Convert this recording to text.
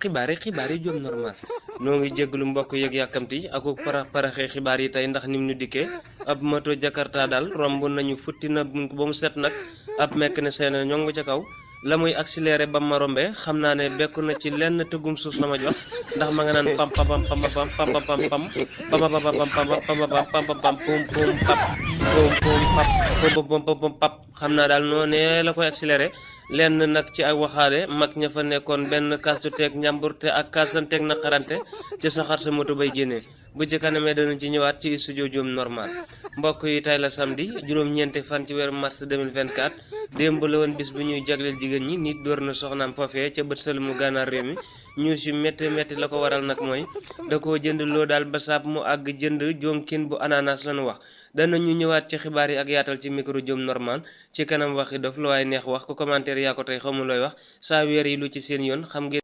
xibaar yi jom normal noo ngi jégalu mbokk yeeg yàkkamti ak paraxee xibaar yi tey ndax nim ñu dikkee ab moto jakarta daal romb nañu futti na ba mu set nag ab mécanicien na ñong ca kaw la muy accéléré ba ma rombee xam naa ne bekku na ci lenn tëggum suuf la ma jox ndax ma nga naan pam pam pam pam pam pam pam pam pam pam pum pum pap pum pum pap pum pap xam naa daal noonee la koy accéléré lenn nag ci ak waxaale mag ña fa nekkoon benn kastu teeg njàmburte ak kasanteeg na xarante ci saxaar sa moto bay génnee bu ci kanamee danañ ci ñëwaat ci studio Jom normal mbokk yi tey la samedi juróom-ñeenti fan ci weeru mars 2024 démb la woon bis bu ñuy jagleel jigéen ñi nit door na soxnaam foofee ca bët sëlmu gànnaar réew mi ñu si métti métti la ko waral nag mooy da koo jënd loo daal ba saab mu àgg jënd jonkin bu ananas lañu wax danañu ñëwaat ci xibaar yi ak yaatal ci micro Jom normal ci kanam waxi dof lu waaye neex wax ko commentaire yaa ko tey xamu looy wax saa weer yi lu ci seen yoon xam ngeen